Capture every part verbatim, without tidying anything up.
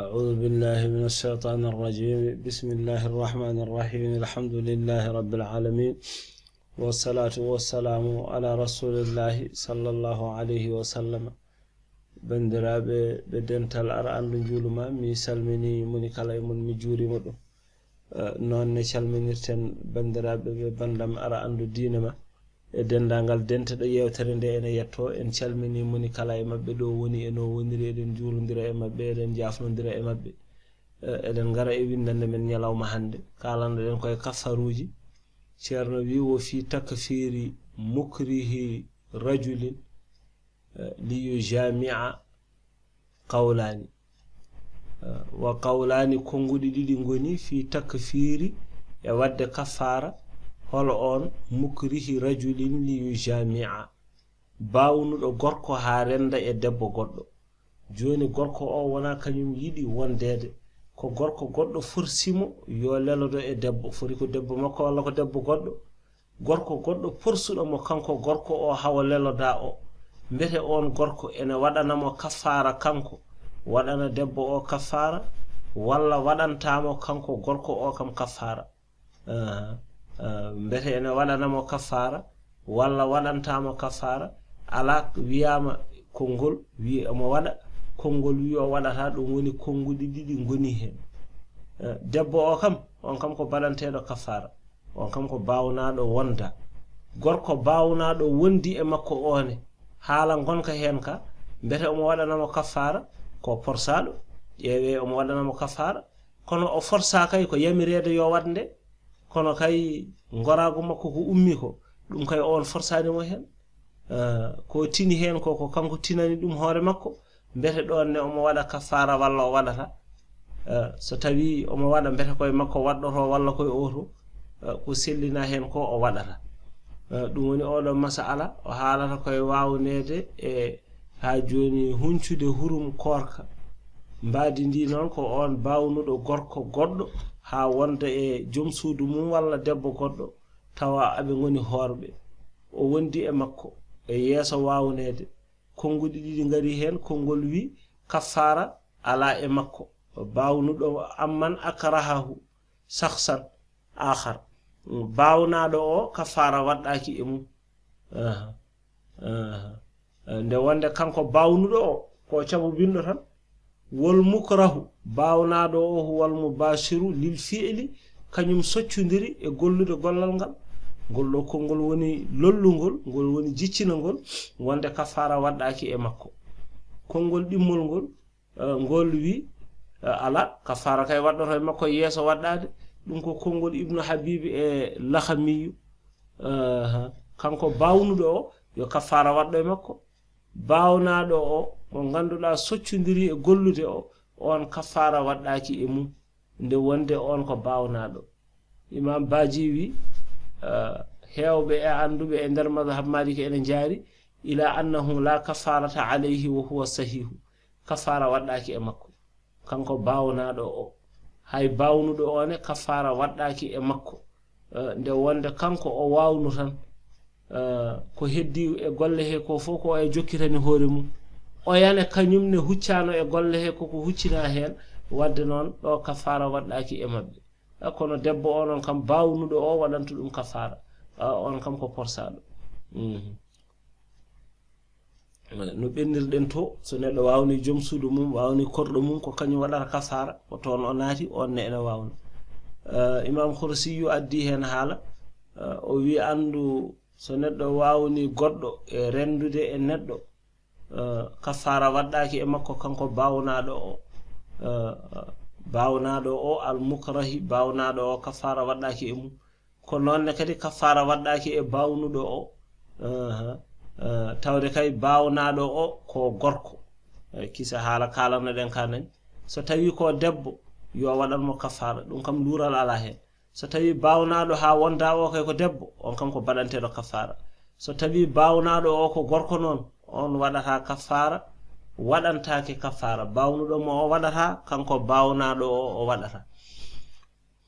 أعوذ بالله من الشيطان الرجيم. بسم الله الرحمن الرحيم. الحمد لله رب العالمين. والصلاة والسلام على رسول الله صلى الله عليه وسلم. Banndiraaɓe ɓe dental Ara Anndu Njuulu Ma, mi salmini moni kala e mon, mi juurima ɗum. Eh, noon ne calminirten banndiraaɓe ɓe banndam Ara Anndu Diine Ma. E denndaangal denteɗo yeewtere nde ene yetto, en calmini moni kala e maɓɓe ɗo woni e no woniri. Eɗen njuurondira e maɓɓe, eɗen jaafnondira e maɓɓe. Eh, eɗen ngara e winndannde men ñalawma hannde. Kaalanɗo-ɗen koye kaffaruuji. Ceerno wi: "Wo fii takfiiri mukrihi rajulin, eh, li yujami'a qawlaani." Eh, wa qawlaani, konnguɗi ɗiɗi ngoni fii takfiiri, e waɗde kaffaara, hol on mukrihi rajulin li yujami'a, baawnuɗo gorko haa rennda e debbo goɗɗo. Jooni gorko o wonaa kañum yiɗi wondeede, ko gorko goɗɗo forsi mo yo lelodo e debbo, foti ko debbo makko walla ko debbo goɗɗo. Gorko goɗɗo porsuɗo mo kanko gorko o hawo leloda o. Mbete on gorko ene waɗana mo kaffaara kanko, waɗana debbo o kaffaara, walla waɗantaa mo kanko gorko o kam kaffaara? Ah, ah, mbete ene waɗana mo kaffaara, walla waɗantaa mo kaffaara? Alaa, wiyaama konngol wi omo waɗa, konngol wi o waɗataa, ɗum woni konnguɗi ɗiɗi ngoni heen. Ah, debbo o kam, on kam ko baɗanteeɗo kaffaara. On kam ko baawnaaɗo wonda. Gorko baawnaaɗo wondi e makko one, haala ngonka heen ka, mbete omo waɗana mo kaffaara? Ko porsaaɗo, ƴeewe omo waɗana mo kaffaara. Kono o forsaa kay ko yamireede yo waɗ nde. Kono kay ngoraagu makko ko ummi ko, ɗum kay on forsaani mo heen. Ah, ko tini heen ko, ko kanko tinani ɗum hoore makko. Mbete ɗoon ne omo waɗa kaffaara walla o waɗata? Eh, so tawii omo waɗa, mbete koye makko waɗɗoto walla koye oto? Eh, ko sellina heen ko o waɗata. Eh, ɗum woni oɗo masala o haalata koye waawneede e haa jooni huncude hurum koorka. Mbaadi ndi noon ko on baawnuɗo gorko goɗɗo haa wonda e joom suudu mum walla debbo goɗɗo, tawa aɓe ngoni hoorɓe. O wondi e makko e yeeso waawneede. Konnguɗi ɗiɗi ngari heen, konngol wi kaffaara alaa e makko. Baawnuɗo, amman akrahahu shakhsan akhar. Baawnaaɗo o, kaffaara waɗɗaaki e mum. Aha. Aha. Nde wonde kanko baawnuɗo o, ko cabu binɗo tan. Wal mukrahu, baawnaaɗo o, huwal mubaashiru lil fi'li, kañum soccondiri e gollude gollal ngal. Ngol ɗo konngol woni lollungol, ngol woni jiccinangol, wonde kaffaara waɗɗaaki e makko. Konngol ɗimmol ngol, eh, ngol wi, eh, alaa, kaffaara kay waɗɗoto e makko yeeso waɗɗaade. Ɗum ko konngol Ibnu Habiibi e Laxamiyu. Aha. Kanko baawnuɗo o, yo kaffaara waɗɗo e makko. Baawnaaɗo o, mo ngannduɗaa soccondiri e gollude o, on kaffaara waɗɗaaki e mum, nde wonde on ko baawnaaɗo. Imaam Baaji wi, eh, heewɓe e annduɓe e nder mazhab Maaliki ene njaari, ila annahu la kaffaarata alayhi wa huwa sahiihu. Kaffaara waɗɗaaki e makko. Kanko baawnaaɗo o, hay baawnuɗo o ne, kaffaara waɗɗaaki e makko. Eh, nde wonde kanko o waawnu tan, eh, ko heddi e golle he ko fof ko e jokkitani hoore mum. Oyane kañum ne huccaano e golle he koko huccina heen, wadde noon ɗo kaffaara waɗɗaaki e maɓɓe. Eh, kono debbo o noon kam baawnuɗo o waɗanto ɗum kaffaara. Ah, on kam ko porsaaɗo. Mhm. No ɓennirɗen to, so neɗɗo waawni joom suudu mum, waawni korɗo mum, ko kañum waɗata kafaara, ko toon o naati, on ne ene waawno. Eh, Imaam Khursiyu addi heen haala, eh, o wi, anndu so neɗɗo waawni goɗɗo e renndude e neɗɗo, eh, kafaara waɗɗaaki e makko, kanko baawnaaɗo o, eh, baawnaaɗo o, al mukrahi, baawnaaɗo o, kafaara waɗɗaaki e mum. Ko noon ne kadi kafaara waɗɗaaki e baawnuɗo o. Aha. Eh, tawde kay baawnaaɗo o ko gorko. Eh, kisa haala kaalanno-ɗen ka nani. So tawii ko debbo, yo waɗan mo kafaara. Ɗum kam luural alaa heen. So tawii baawnaaɗo haa wonda o kay ko debbo, on kam ko baɗanteeɗo kafaara. So tawii baawnaaɗo o ko gorko noon, on waɗata kafaara, waɗantaake kafaara. Baawnuɗo mo o waɗata, kanko baawnaaɗo o, o waɗata.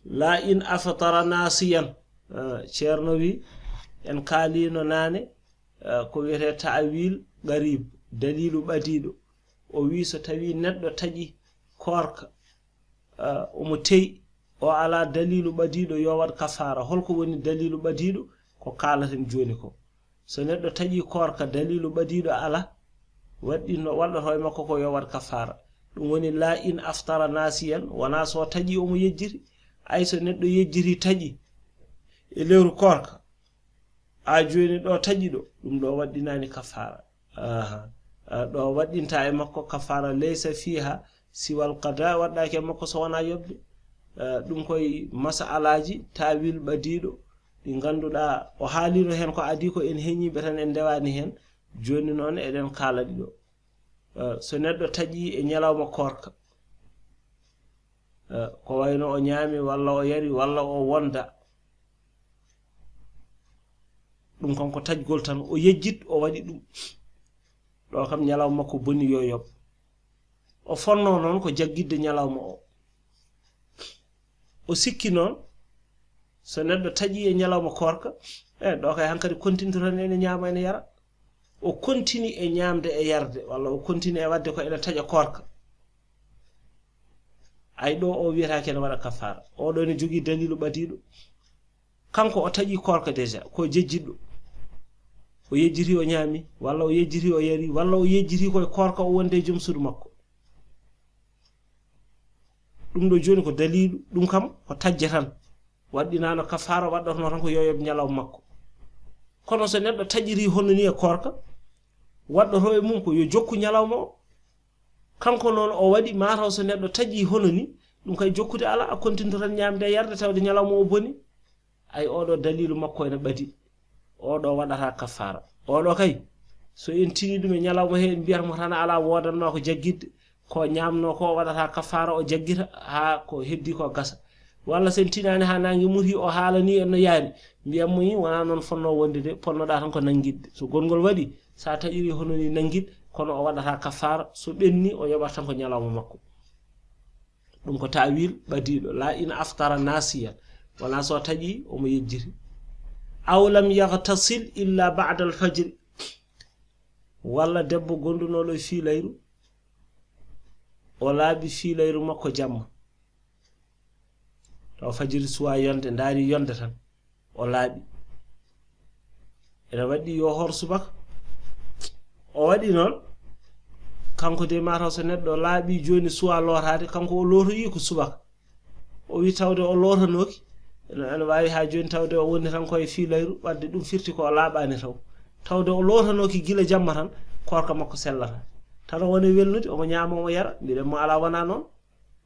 La in aftara nasiyan. Eh, Ceerno wi, en kaaliino naane, eh, ko wiyetee ta'wil qarib, daliilu ɓadiiɗo. O wi, so tawii neɗɗo taƴi koorka, omo teyi, o alaa daliilu ɓadiiɗo yo waɗ kafaara. Holko woni daliilu ɓadiiɗo? Ko kaalaten jooni ko. So neɗɗo taƴii koorka, daliilu ɓadiiɗo alaa, waɗɗi no waɗɗoto e makko ko yo waɗ kafaara. Ɗum woni laa in aftara naasiyan, wonaa so taƴii omo yejjiti. Ay so neɗɗo yejjiti taƴi e lewru koorka, a jooni ɗo taƴi ɗo, ɗum ɗo waɗɗinaani kafaara. Aha. Ah, ɗo waɗɗinta e makko kafaara, laysa fiiha siwal qada, waɗɗaaki e makko so wonaa yoɓde. Ah, ɗum koye masalaaji taawil ɓadiiɗo, ɗi ngannduɗaa o haalino heen ko adii ko en heñiiɓe tan, en ndewaani heen. Jooni noon eɗen kaala ɗi ɗo. Ah, so neɗɗo taƴii e ñalawma koorka, ah, ko wayno o ñaami walla o yari walla o wonda, ɗum kam ko taƴgol tan, o yejjit, o waɗi ɗum. Ɗo kam ñalawma makko boni yo yoɓ. O fonnoo noon ko jaggitde ñalawma o. O sikki noon, so neɗɗo taƴii e ñalawma koorka, e ɗo kay hankadi kontinto tan ene ñaama ene yara. O kontini e ñaamde e yarde, walla o kontini e waɗde ko ene taƴa koorka. Ay ɗo o wiyataake ene waɗa kafaara. Oɗo ene jogii daliilu ɓadiiɗo. Kanko o taƴii koorka déjà, ko jejjitɗo. O yejjiti o ñaami, walla o yejjiti o yari, walla o yejjiti koye koorka o wonde e joom suudu makko. Ɗum ɗo jooni ko daliilu, ɗum kam ko taƴde tan. Waɗɗinaano kafaara, waɗɗotono tan ko yo yoɓ ñalawma makko. Kono so neɗɗo taƴiri hono ni e koorka, waɗɗoto e mum ko yo jokku ñalawma o. Kanko noon o waɗi, mataw so neɗɗo taƴi hono ni, ɗum kay jokkude alaa, a kontinto tan ñaamde e yarde tawde ñalawma o boni. Ay oɗo daliilu makko ene ɓadi. Oɗo waɗata kafaara. Oɗo kay, so en tini ɗum e ñalawma he, en mbiyata mo tan alaa, woodanno ko jaggitde, ko ñaamno ko, o waɗata kafaara, o jaggita haa ko heddi ko gasa. Walla so en tinaani haa naange muti, o haalani en no yaari, mbiyan mo yi, wonaa noon fonnoo wonde de, ponnoɗaa tan ko nanngitde. So gonngol waɗi, so a taƴiri hono ni nanngit, kono o waɗata kafaara, so ɓenni, o yoɓata tan ko ñalawma makko. Ɗum ko taawil ɓadiiɗo, laa in aftara naasiyan, wonaa so taƴi omo yejjiti. Aw lam yaghtasil illa ba'da al-fajri, walla debbo gondunooɗo e fiilayru, o laaɓi fiilayru makko jamma, taw fajiri suwaa yonde, ndaari yonde tan, o laaɓi. Ene waɗɗi yo hoor subaka. O waɗi noon, kanko de mataw so neɗɗo laaɓi jooni suwaa lootaade, kanko o lootoyi ko subaka. O wi tawde o lootanooki, ene, ene waawi haa jooni tawde o woni tan koye fiilayru, wadde ɗum firti ko o laaɓaani taw. Tawde o lootanooki gila jamma tan, koorka makko sellata. Tan o woni welnude, omo ñaama, omo yara, mbiɗen mo alaa wonaa noon.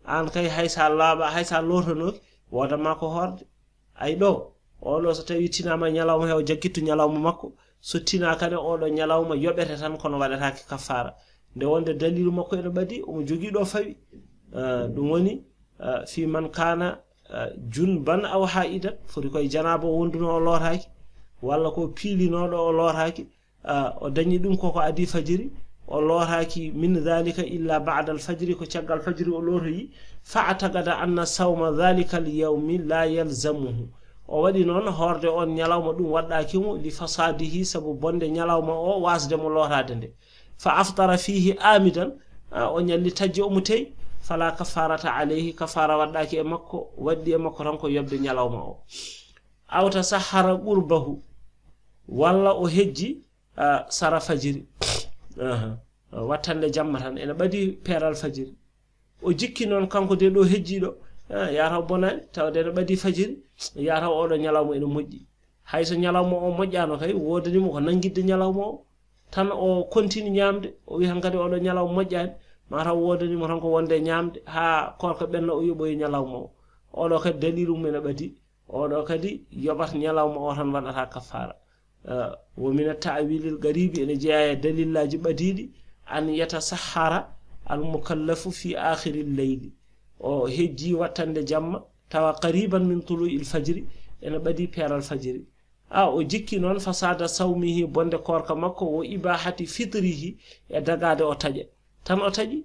Aan kay hay so a laaɓa, hay so a lootanooki, woodan ma ko hoorde. Ay ɗo, oɗo so tawi tinaama e ñalawma he, o jaggittu ñalawma makko. So tina kadi oɗo ñalawma yoɓete tan, kono waɗataake kafaara. Nde wonde daliilu makko ene ɓadi, omo jogii ɗo fawi. Ah, ɗum woni, ah, fi man kana, ah, junban aw haidan, foti koye janaaba o wonduno o lootaaki, walla ko piilinooɗo o lootaaki, ah, o dañi ɗum koko adii fajiri, o lootaaki min dhalika illa ba'da al-fajri, ko caggal fajiri o lootoyi, fa ataqada anna sawma dhalika al-yawmi la yalzamuhu. O waɗi noon hoorde on ñalawma ɗum waɗɗaaki mo li fasadihi, sabu bonde ñalawma o wasde mo lootaade nde. Fa aftara fihi amidan, ah, o ñalli tajje omo teyi, fala kafarata alayhi, kafaara waɗɗaaki e makko, waɗɗi e makko tan ko yoɓde ñalawma o. Aw tasahhara qurbahu, walla o hejji, ah, sara fajiri. Aha. Wattande jamma tan, ene ɓadi peeral fajiri. O jikki noon kanko de ɗo hejji ɗo, ah, yataw bonaani, tawde ene ɓadi fajiri, yataw oɗo ñalawma ene moƴƴi. Hay so ñalawma o moƴƴaano kay, woodani mo ko nanngitde ñalawma o. Tan o kontini ñaamde, o wi hankadi oɗo ñalawma moƴƴaani, mataw woodani mo tan ko wonde e ñaamde, haa koorka ɓenna o yoɓoyi ñalawma o. Oɗo kadi daliilu mum ene ɓadi, oɗo kadi yoɓat ñalawma o tan waɗata kafaara. Ah, wa min at-ta'wilil gharibi, ene jeyaa e dalillaaji ɓadiiɗi, an yatasahhara al-mukallafu fi akhiril layli. O hejji wattande jamma, tawa qariban min tulu'il fajri, ene ɓadi peeral fajiri. A, o jikki noon fasada sawmihi, bonde koorka makko, wa ibahati fitrihi, e dagaade o taƴa. Tan o taƴi,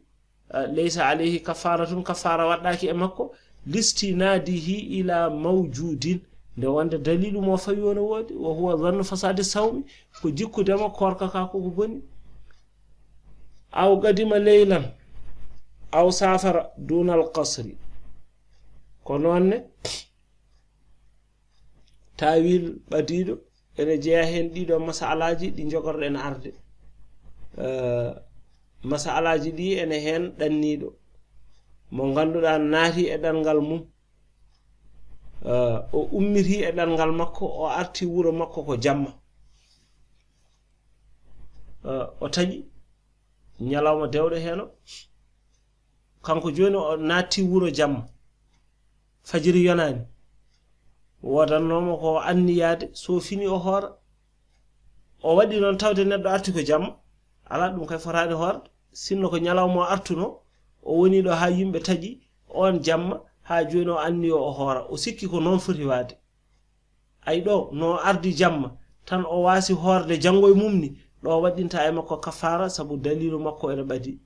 ah, laysa alayhi kafaratun, kafaara waɗɗaaki e makko, listinadihi ila mawjudin, nde wonde daliilu mo fawi wona woodi, wa huwa dhannu fasadi sawmi, ko jikkude mo koorka ka koko boni. Aw qadima leylan, Aw safara dunal qasri. Ko noon ne, taawil ɓadiiɗo ene jeyaa heen ɗiɗo masalaaji ɗi njogorɗen arde. Eh, masalaaji ɗi ene heen ɗanniiɗo mo ngannduɗaa naati e ɗanngal mum. Eh, o ummiti e ɗanngal makko, o arti wuro makko ko jamma. Eh, o taƴi ñalawma dewɗo heen o. Kanko jooni o naatti wuro jamma. Fajiri yonaani. Woodannoomo ko anniyaade, so fini o hoora. O waɗi noon tawde neɗɗo arti ko jamma. Alaa, ɗum kay fotaani hoorde. Sinno ko ñalawma o artuno, o woni ɗo haa yimɓe taƴi, oon jamma, haa jooni o anniyo o hoora. O sikki ko noon foti waade. Ay ɗo, no ardi jamma, tan o waasi hoorde janngo e mum ni, ɗo waɗɗinta e makko kafaara, sabu daliilu makko ene ɓadi.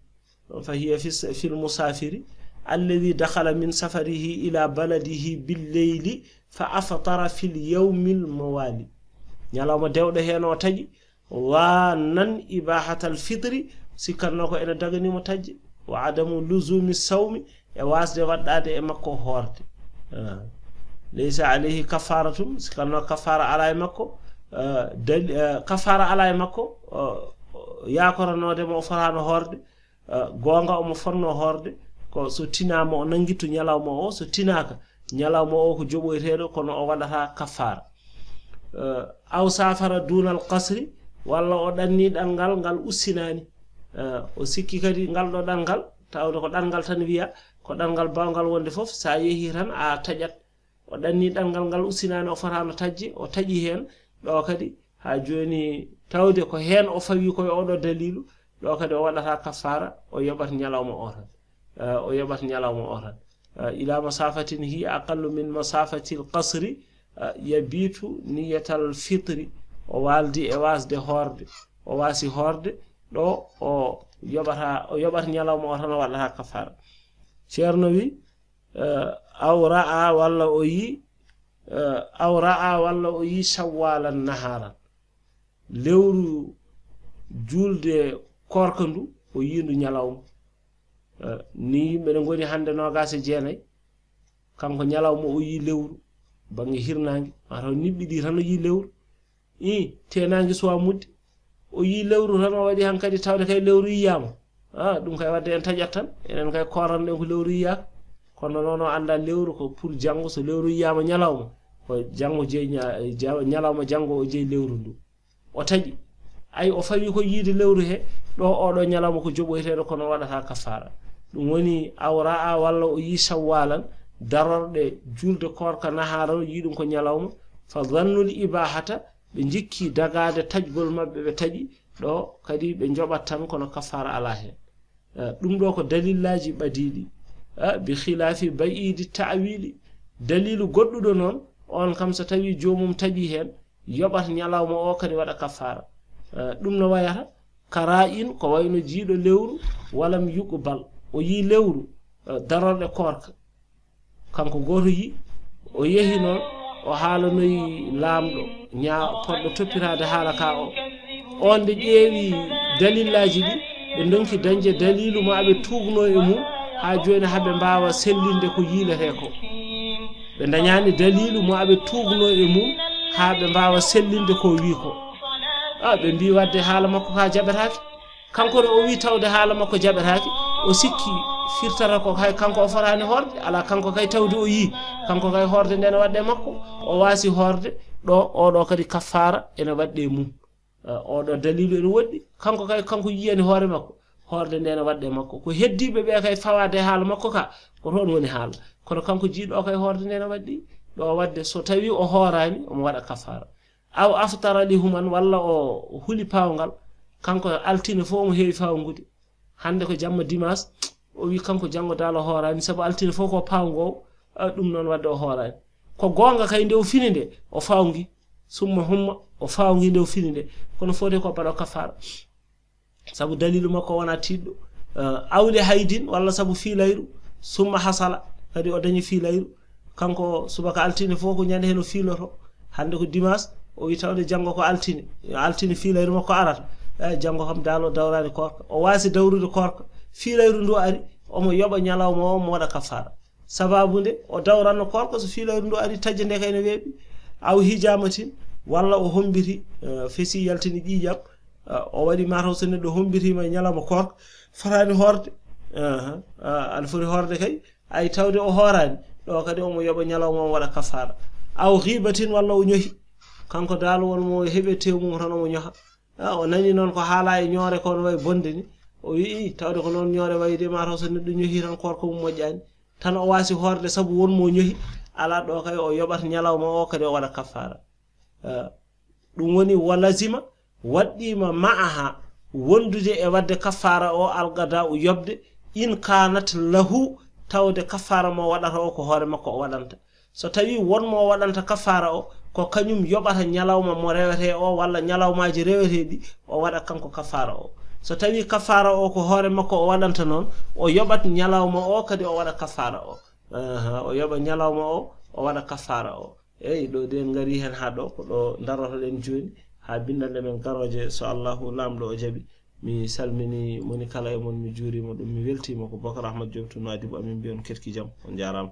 Fa hiya fi s-, fil musafiri, alladhi dakhala min safarihi ila baladihi bil layli, fa aftara fil yawmil mawali. Ñalawma dewɗo heen o taƴi, wa nan ibahatal fitri, sikkatno ko ene daganimo taƴde, wa adamu luzumi sawmi, e wasde waɗɗaade e makko hoorde. Ah. Laysa alayhi kafaratun, sikkatno kafaara ala e makko, ah, dali-, ah, kafaara ala e makko, ah, yakoranoode mo o fotaano hoorde, ah, goonga omo fotno hoorde, ko so tinaama o nanngittu ñalawma o, so tinaaka, ñalawma o ko joɓoyteeɗo, kono o waɗata kafaara. Eh, aw safara dunal qasri, walla o ɗanni ɗanngal ngal ussinaani. Eh, o sikki kadi ngal ɗo ɗanngal, tawde ko ɗanngal tan wiya, ko ɗanngal baawngal wonde fof, so a yehi tan a taƴat. O ɗanni ɗanngal ngal ussinaani, o fotaano taƴde, o taƴi heen, ɗo kadi haa jooni tawde ko heen o fawi koye oɗo daliilu, ɗo kadi o waɗata kafaara, o yoɓat ñalawma o tan. Eh, o yoɓat ñalawma o tan. Eh, ila masafatin hiya aqallu min masafatil qasri, eh, yabitu niyatal fitri. O waaldi e wasde hoorde, o waasi hoorde, ɗo o yoɓata, o yoɓat ñalawma o tan, o waɗata kafaara. Ceerno wi, eh, aw ra'a, walla o yi, eh, aw ra'a, walla o yi shawwalan naharan. Lewru juulde koorka ndu, o yii ndu ñalawma. Eh, ni yimɓe ne ngoni hannde noogaas e jeenayi, kanko ñalawma o yii lewru, bannge hirnaange, mataw niɓɓiɗi tan o yii lewru. Ii, teenaange suwaa mudde, o yii lewru tan, o waɗi hankadi tawde kay lewru yiyaama. Ah, ɗum kay waɗde en taƴat tan, enen kay kooranɗen ko lewru yiyaaka. Kono noon o annda lewru ko pour janngo, so lewru yiyaama ñalawma, ko janngo jeyi ña-, ja-, ñalawma janngo o jeyi lewru ndu. O taƴi. Ay, o fawi ko yiide lewru he, ɗo oɗo ñalawma ko joɓoyteeɗo, kono o waɗata kafaara. Ɗum woni, aw ra'a, walla o yii shawwalan, darorɗe juulde koorka nahaara, o yii ɗum ko ñalawma, fa zannul ibahata, ɓe njikki dagaade taƴgol maɓɓe, ɓe taƴi, ɗo kadi ɓe njoɓat tan, kono kafaara alaa heen. Eh, ɗum ɗo ko dalillaaji ɓadiiɗi. Eh, bi khilaafi ba'iidi ta'wiili. Daliilu goɗɗuɗo noon, on kam so tawii joomum taƴii heen, yoɓat ñalawma o kadi waɗa kafaara. Eh, ɗum no wayata, ka raa'in, ko wayno jiiɗo lewru, walam yuqbal. O yii lewru, eh, darorɗe koorka. Kanko gooto yi, o yehi noon, o haalanoyi laamɗo, ñaa-, potɗo toppitaade haala ka o. On nde ƴeewi dalillaaji ɗi, ɓe ndonki dañde daliilu mo aɓe tuugno e mum, haa jooni haɓe mbaawa sellinde ko yiiletee ko. Ɓe ndañaani daliilu mo aɓe tuugno e mum, haa ɓe mbaawa sellinde ko wii ko. A, ɓe mbii waɗde haala makko ka jaɓetaake. Kanko ne o wii tawde haala makko jaɓetaake, o sikki firtata ko hay kanko o fotaani hoorde, alaa, kanko kay tawde o yii, kanko kay hoorde nde ne waɗde makko, o waasi hoorde, ɗo, oɗo kadi kaffaara ene waɗde mum. Eh, oɗo daliilu ene woɗɗi, kanko kay, kanko yiyani hoore makko, hoorde nde ne waɗde makko. Ko heddiiɓe ɓe kay fawaade haala makko ka, ko toon woni haala. Kono kanko jiiɗo o kay hoorde nde ne waɗɗi, ɗo waɗde so tawii o hooraani, omo waɗa kaffaara. Aw aftara li human, walla o huli paawngal, kanko altine fof omo heewi fawngude. Hannde ko jamma dimanche, o wi kanko janngo daal o hooraani, sabu altine fof ko paawngo, a, ɗum noon waɗde o hooraani. Ko goonga kay nde o fini nde, o fawngi, summa humma, o fawngi nde o fini nde. Kono foti ko baɗo kafaara. Sabu daliilu makko wona tiiɗɗo. Eh, aw li haydin, walla sabu fiilayru, summa hasala, kadi o dañi fiilayru. Kanko subaka altine fof ko ñande heen o fiiloto. Hannde ko dimanche, o wi tawde janngo ko altine. Yo altine fiilayru makko arata. Eh, janngo kam daal o dawraani koorka. O waasi dawrude koorka. Fiilayru ndu ari, omo yoɓa ñalawma o, omo waɗa kaffaara. Sababu nde o dawranno koorko, so fiiloyre ndu ari, taƴde nde kay ne weeɓi, aw hijaamatin, walla o hombiti, eh, fesi yaltini ƴiiƴam, eh, o waɗi mataw so neɗɗo hombitiima e ñalawma koorko, fotaani hoorde, aha, ah, aɗa foti hoorde kay, ay tawde o hooraani, ɗo kadi omo yoɓa ñalawma o, waɗa kaffaara. Aw ghiibatin, walla o ñohi, kanko daal won mo heɓe tew mum tan omo ñoha. Ah, o nani noon ko haala e ñoore ko no wayi bonde ni. O wi'i, tawde ko noon ñoore wayi de, mataw so neɗɗo ñohi tan koorko mum moƴƴaani. Tan o waasi hoorde sabu won mo ñohi. Alaa, ɗo kay o yoɓat ñalawma o kadi o waɗa kaffaara. Ah, ɗum woni wa lazima, waɗɗiima ma'aha, wondude e waɗde kaffaara o, alqada'u, yoɓde, in kanat lahu, tawde kaffaara mo waɗata o ko hoore makko o waɗanta. So tawi won mo o waɗanta kaffaara o, ko kañum yoɓata ñalawma mo rewetee o walla ñalawmaaji reweteeɗi, o waɗa kanko kaffaara o. So tawi kaffaara o ko hoore makko o waɗanta noon, o yoɓat ñalawma o kadi o waɗa kaffaara o. Aha, o yoɓa ñalawma o, o waɗa kaffaara o. Eyi, ɗo de en ngari heen haa ɗo, ko ɗo darotoɗen jooni, haa binndanɗe men garooje, so Allahu Laamɗo o jaɓi. Mi salmini moni kala e mon, mi juuriima ɗum, mi weltiima. Ko Bokar Ahmad Diop to Nouadhibou, amin mbiyon ketki jam, on njaaraama.